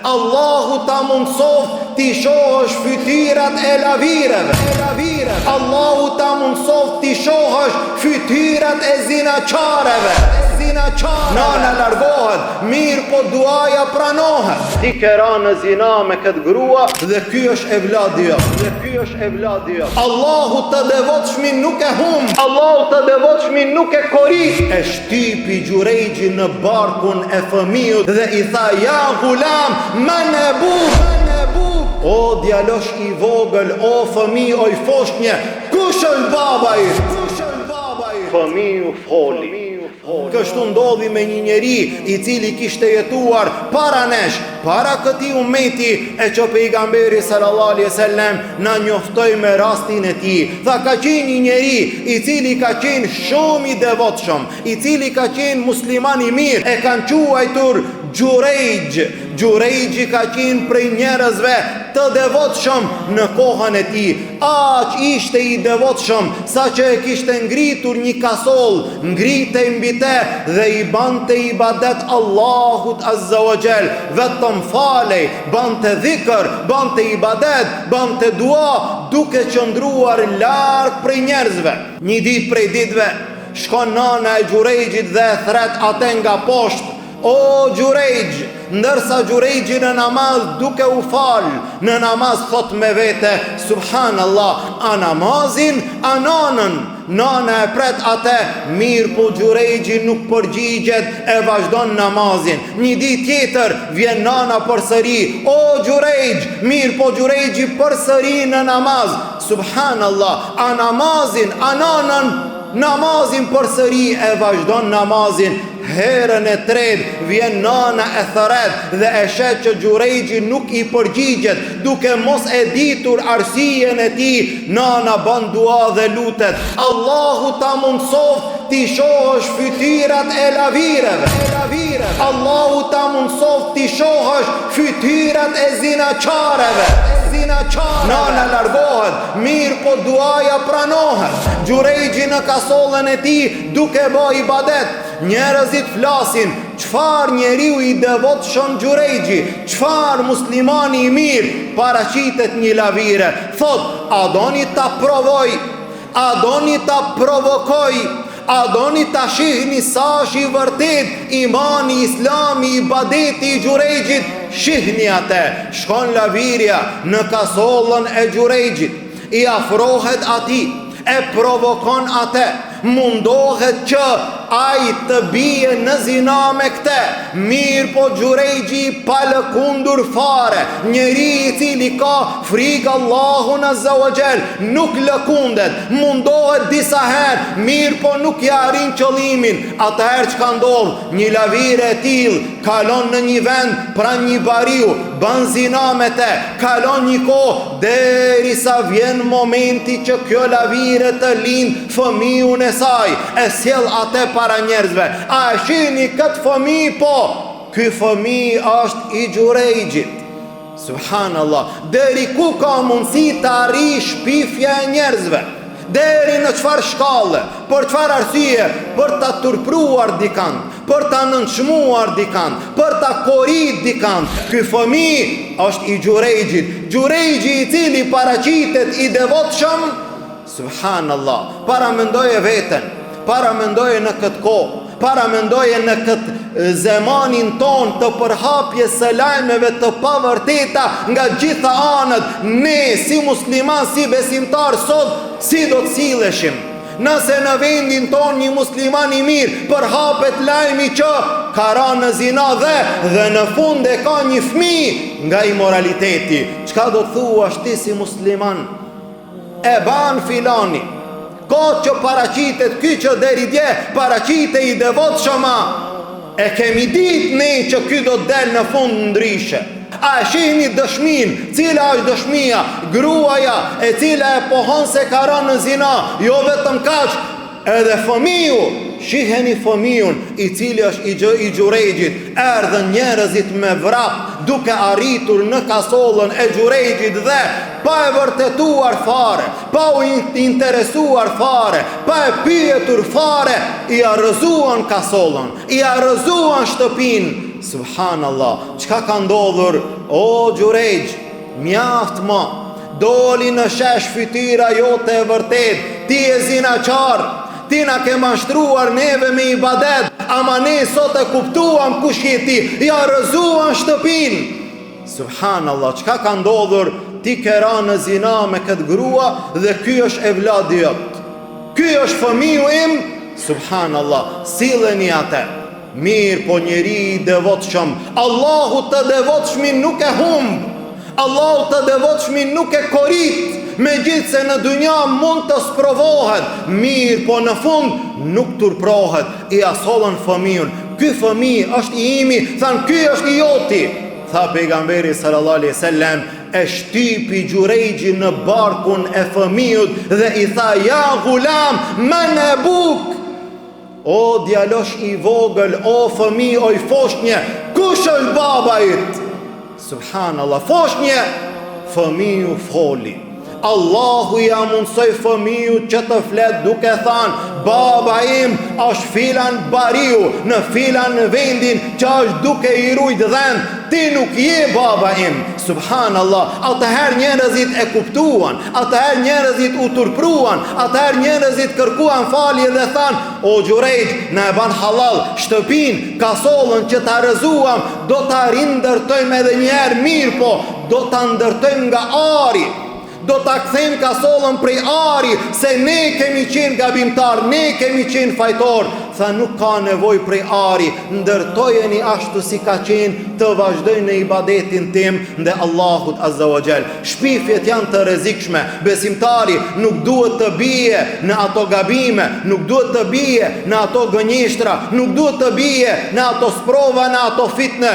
Allahu ta mundësoftë t'i shohësh fytyrat e lavireve. Allahu ta mundësoftë t'i shohësh fytyrat e zinaqareve. Nana largohet, mirëpo duaja pranohet. Ti ke ra në zina me këtë grua dhe ky është evladi jot. Dhe ky është evladi jot. Allahu të devotshmin nuk e humb. Allahu të devotshmin nuk e korit. E shtypi Xhurejxhi në barkun e fëmijut dhe i tha ja gulam men ebuk. Men ebuk. O djalosh i vogël, o fëmijë, oj foshnje, kush është baba yt? Kush është baba yt? Fëmiu foli. Kështu ndodhi me një njeri i cili kishte jetuar para nesh, para këtij ummeti e që pejgamberi sallallahu alaihi wasallam na njoftoi me rastin e tij. Tha ka qenë një njeri i cili ka qenë shumë i devotshëm, i cili ka qenë musliman i mirë, e kanë quajtur Xhurejxh. Xhurejxhi ka qenë prej njerëzve të devotshëm në kohën e tij. Aq ishte i devotshëm, saqë e kishte ngritur një kasoll, ngritej mbi te dhe i bante ibadet Allahut azza wa xhel, vetëm falej, bante dhikr, bante ibadet, bante dua, duke qëndruar larg prej njerëzve. Një ditë prej ditëve, shkon nana e Xhurejxhit dhe e thret atë nga poshtë, O Xhurejxh, ndërsa Xhurejxhi në namaz duke u fal, në namaz thotë me vete, Subhanallah, a namazin, a nanën, nana e pret atë, mirëpo Xhurejxhi nuk përgjigjet e vazhdon namazin. Një ditë tjetër vjen nana përsëri, o Xhurejxh, mirëpo Xhurejxhi përsëri në namaz, Subhanallah, a namazin, a nanën, namazin përsëri e vazhdon namazin. Herën e tretë vjen nana e thërret dhe e sheh që Xhurejxhi nuk i përgjigjet, duke mos e ditur arsyen e tij, nana bën dua dhe lutet, Allahu ta mundësoftë t'i shohësh fytyrat e lavireve. Allahu ta mundësoftë t'i shohësh fytyrat e zinaqareve. Nana largohet, mirëpo duaja pranohet. Xhurejxhi në kasollën e tij Duke ba ibadet, njerëzit flasin, çfarë njeriu i devotshëm Xhurejxhi, çfarë muslimani i mirë, paraqitet një lavire, thotë, a doni ta provoj, a doni ta provokoj, a doni ta shihni sa është i vërtetë imani, islami, ibadeti i Xhurejxhit, shihni atë, shkon lavirja në kasollën e Xhurejxhit, i afrohet atij, e provokon atë, mundohet që ai të bie në zina me këte, mirëpo Xhurejxhi i palëkundur fare, njeri i cili ka frikë Allahun azza wa xhel, nuk lëkundet, mundohet disa herë, mirëpo nuk ia arrin qëllimin, atëherë çka ndodh, një lavire e tillë, kalon në një vend pranë një bariu, bën zina me te, kalon një kohë, derisa vjen momenti që kjo lavire të lind fëmijun e saj, e sjell atë para njerëzve. A e shihni këtë fëmijë? Po, ky fëmijë është i Xhurejxhit. Subhanallah, deri ku ka mundësi të arrijë shpifja e njerëzve? Deri në çfarë shkalle, për çfarë arsye, për ta turpruar dikand, për ta nënçmuar dikand, për ta korit dikand. Ky fëmijë është i Xhurejxhit. Xhurejxhi i cili paraqitet i devotshëm, Subhanallah, paramendoje veten, paramendoje në këtë kohë, paramendoje në këtë zemanin tonë të përhapjes së lajmeve të pavërteta nga gjitha anët, ne si musliman, si besimtar sot, si do të silleshim? Nëse në vendin tonë një musliman i mirë përhapet lajmi që ka ra në zina dhe dhe në fund e ka një fëmijë nga imoraliteti, çka do të thuash ti si musliman? E ban filani. Ka që paraqitet ky që deri dje paraqitej i devotshëm a e kemi ditë ne që ky do të del në fund ndryshe. A e shihni dëshminë, cila është dëshmia, gruaja e cila e pohon se ka rënë në zina, jo vetëm kaq, Edhe fëmiu, shiheni fëmiun, i cili është i gjë i Xhurejxhit, erdhën njerëzit me vrap duke arritur në kasollën e Xhurejxhit dhe pa e vërtetuar fare, pa u interesuar fare, pa e pyetur fare, ia rrëzuan kasollën, ia rrëzuan shtëpinë. Subhanallah, çka ka ndodhur? O Xhurejxh, mjaft ma. Doli në shesh fytyra jote e vërtetë. Ti je zinaqar. Ti na ke mashtruar neve me ibadet, ama ne sot e kuptuam kush je ti. Ja rrëzuan shtëpinë. Subhanallah, çka ka ndodhur? Ti ke ra në zina me këtë grua dhe ky është evladi jot. Ky është fëmiu im. Subhanallah, silleni atë. Mirëpo njeri i devotshëm, Allahu të devotshmin nuk e humb. Allahu të devotshmin nuk e korit, megjithëse në dynja mund të sprovohet, mirëpo në fund nuk turprohet. Ia sollën fëmijën. Ky fëmijë është i imi, thanë ky është i joti. Tha pejgamberi sallallahu alaihi wasallam, e shtypi Xhurejxhi në barkun e fëmijut dhe i tha ja gulam men ebuk O djalosh i vogël, o fëmijë, oj foshnje, kush është baba yt? Subhanallah, foshnje, fëmiu foli. Allahu ia mundësoi fëmijut që të flet duke thanë, baba im është filan bariu në filan vendin që është duke i rujt dhentë, ti nuk je baba im. Subhanallah, atëherë njerëzit e kuptuan, atëherë njerëzit u turpruan, atëherë njerëzit kërkuan falje dhe thanë, o Xhurejxh, na e ban hallall, shtëpinë, kasollën që ta rrëzuam, do ta rindërtojmë edhe një herë mirëpo, do ta ndërtojmë nga ari, do ta kthejmë kasollën prej ari, se ne kemi qenë gabimtarë, ne kemi qenë fajtorë, tha nuk ka nevojë prej ari, ndërtojeni ashtu si ka qenë të vazhdoj në ibadetin tim ndaj Allahut Azza wa Jall. Shpifjet janë të rrezikshme, besimtari nuk duhet të bie në ato gabime, nuk duhet të bie në ato gënjeshtra, nuk duhet të bie në ato sprova, në ato fitne.